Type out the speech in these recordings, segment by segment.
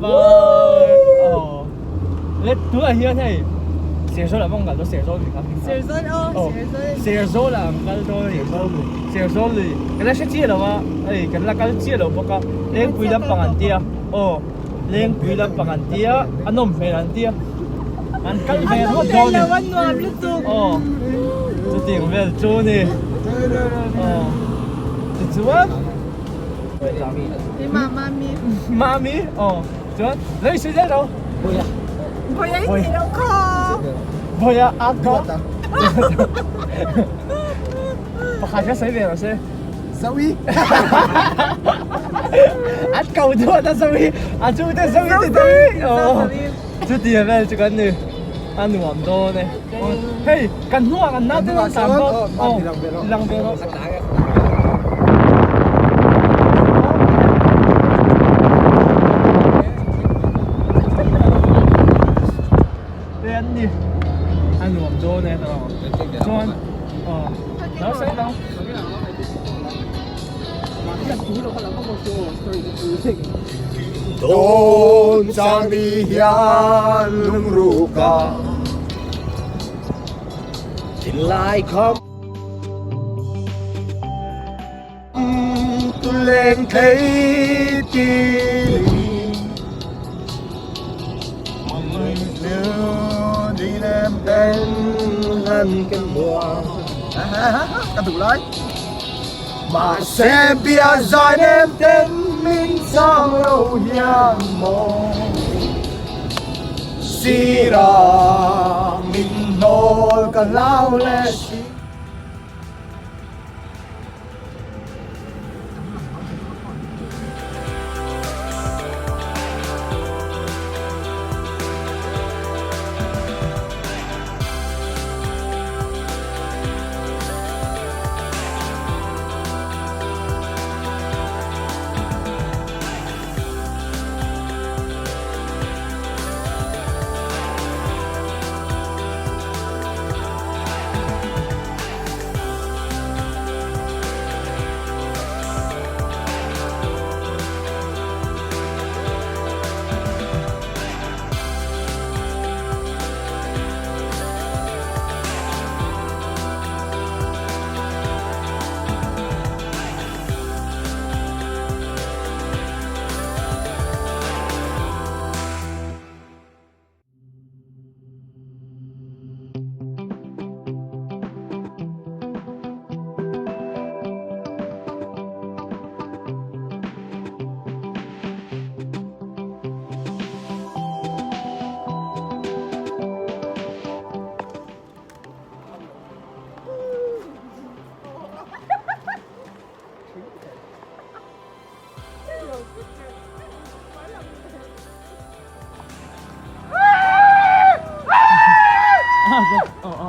Bye. Aw. Le tunah hian hei Serzawl ah pawh an kal dawn Serzawl lui kha. Serzawl aw Serzawl. Serzawl ah an kal dawn a ni. Serzawl lui. Kan la hre chiah lo a, hei kan la kal chiah lo bawk a. Lengpui lampang an tia. Aw Lengpui lampang an tia, a nawm hmel an tia. An kal ve ngawt dawn ni. A nawm hmel lo a nuam lutuk. Aw chutiang vel chu ni. Aw tichuan. Mami. Mami, oh, chuan lấy suy xét đâu? Boya. Boya i ti lo kho. Boya a ko. Pakhat ka sai ve lo se. Zoe. At kau tu ta Zoe. A chu te Zoe ti te. Oh. Chu ti vel chu kan ni. A nuam dawn e. Hei, kan hnuah kan naute an tlan bawk. Aw, lang ve rawh. Te an ni. A nuam dawn e tawh. Chuan, aw, lo sawi lo. Dawn chang ni hian lungruk a thinlai kham tuleng thei ti đi nem tên lần cái mùa ka duh lai Mahse bia zai nem ten min chang lo hian maw Sira min hnawl ka hlau leh si.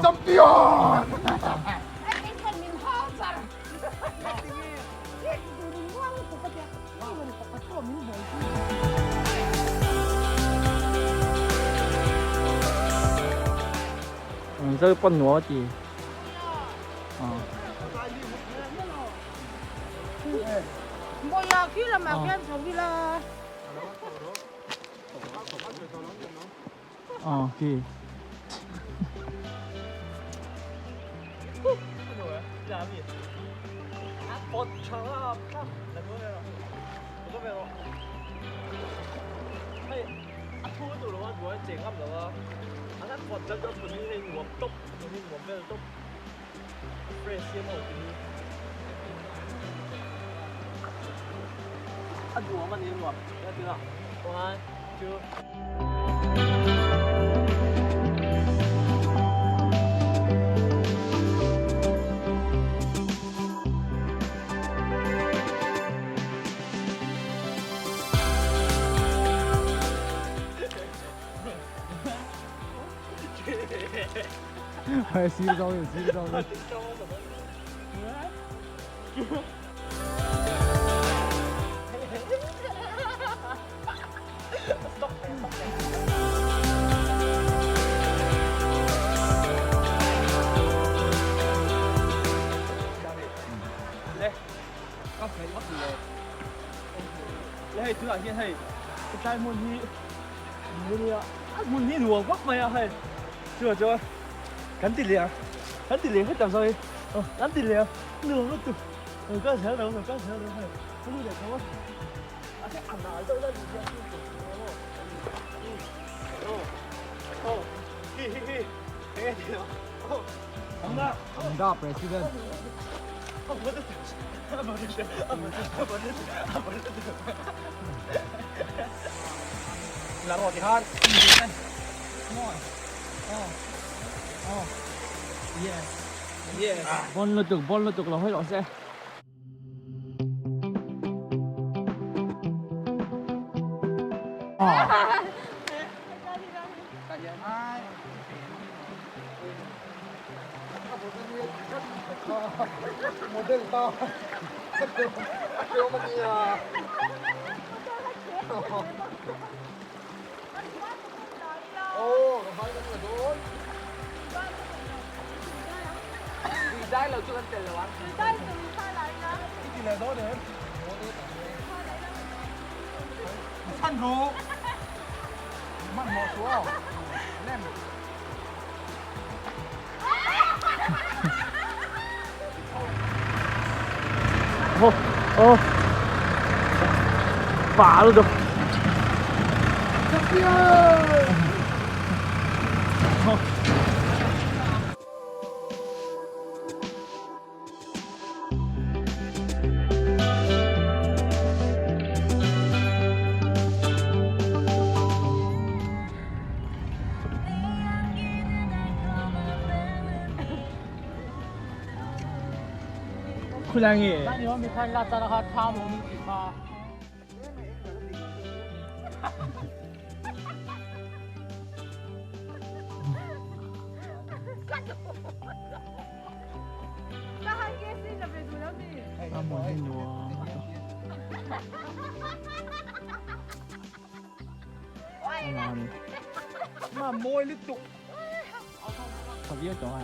Champion! Zo pawn nuam a ti. Aw khi. One, two. Sir zawng in sir zawng in. Le, hei tunah hian hei. Hetlai hmun hi nia a hmun hi nuam khawp mai a hei chuvang chuan kan ti leh ang kan ti leh hret ang sawi aw kan ti leh ang nuam lutuk kan kal zel lo kan kal zel lo hei ka lu leh tho a a hre a nal deuh la ni hian aw aw hi hi hi enge ti lo aw Amda president. Bon lutuk bon lutuk lo hawi rawh se. Model ta a tlawm a nia. Aw ka vai kan la dawn. Dai lo chu kan tel lo ang. I ti leh dawn em? Chhan ru. Hmanhmawh suh aw. Lem. Ô ô Phá luôn rồi. Khulai nge? Ma mawi lutuk. Ka viau tawh a.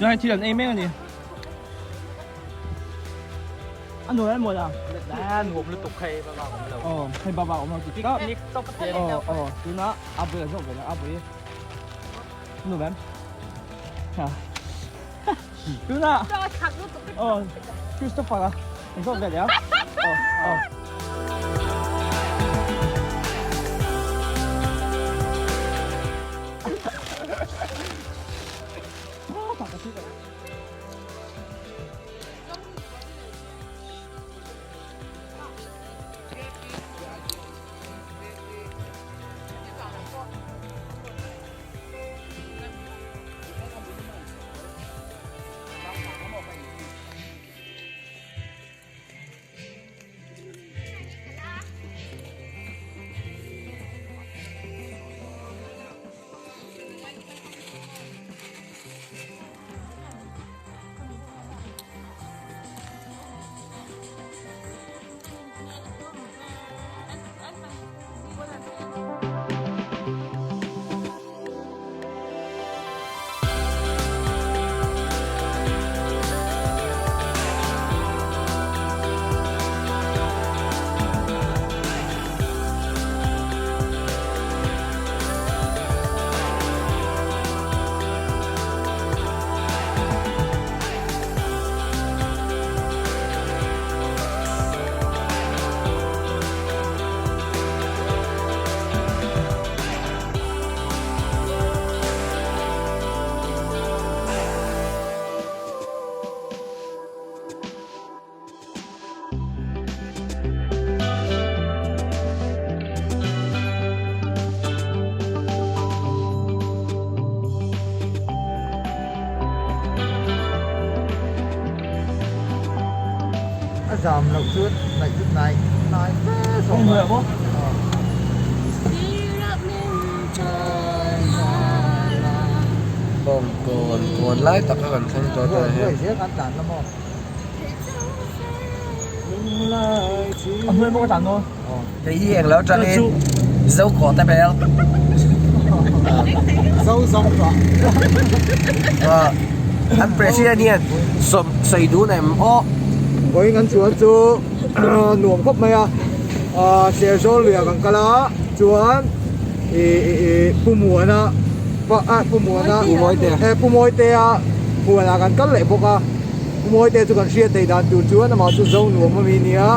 Chuan thil an ei mek a ni. A nuam em maw la? A nuam lutuk hei ba bak awm lo. Aw hei ba bak awm lo ti tak. Picnic tawp te. Aw aw tuna a bui a zawk ve la a bui. Nuam em? Ha. Tuna. Aw Christopher a zawk ve leh a. Aw aw. A zam loh chu naih chu nai nai fe zawk a. Bawng kawn kawn lai tak a kan thleng tawh a tunah hian. A hnuai maw ka tan dawn? Kei hi englo atangin Zo kawh te bel. Zo zo tawh. An president hian sawm sawi dun em aw. Vawiin kan chuan chu nuam khawp mai a, Serzawl luiah kan kal a chuan ih Pu Muana Pu Muana Pu Mawitea huanah kan kal leh bawk a, Pu Mawitea chu kan hriat theih dan tur chuan amah chu zo nuam ami nia.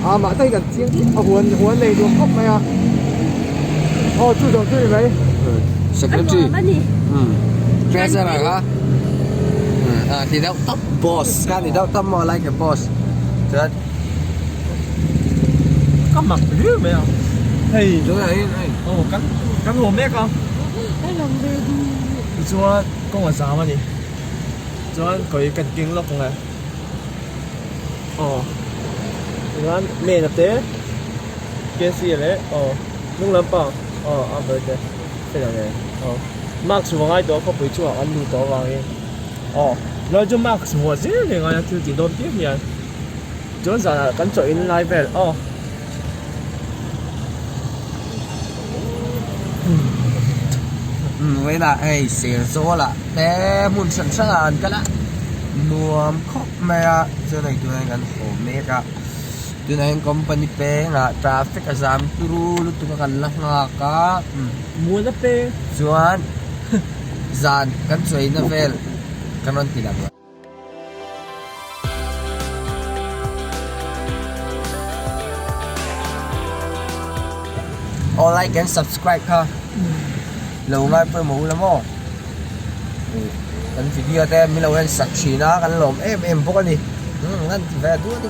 A mah te hi kan chiang a huan huan nei duam khawp mai a aw chu zawng chu ni mai Secretary um treasurer kha um a ti deuh tawp boss kha ni deuh tawp maw like a boss chuan ka mak riau mai a hei tunah hian hei aw kan kan haw mek a tichuan kawng a zam a ni chuan kawi kan keng lawk ang e. Aw chuan main a te KC leh aw hnung lampang aw a ber te hre lo nen aw mask vuah ngai tawh a khawpui chungah an luh tawh avangin aw chuan chu mask vuah zel nen a thil tih dawn piang hian chuan zanah kan chaw in lai vel aw. Vawiinah hei Serzawl-ah te hmun hran hrangah an kal a nuam khawp mai a chuan hei tunah hian kan haw mek a tunah hian company pengah traffic a zam turu lutuk a kan la nghak a Muana peng chuan zan kan chawi na vel kan rawn ti lang lo. Aw like and subscribe kha lo ngai pawimawh ula maw kan video te min lo en sak thin a kan lawm em em bawk a ni an ti ve duh a ni.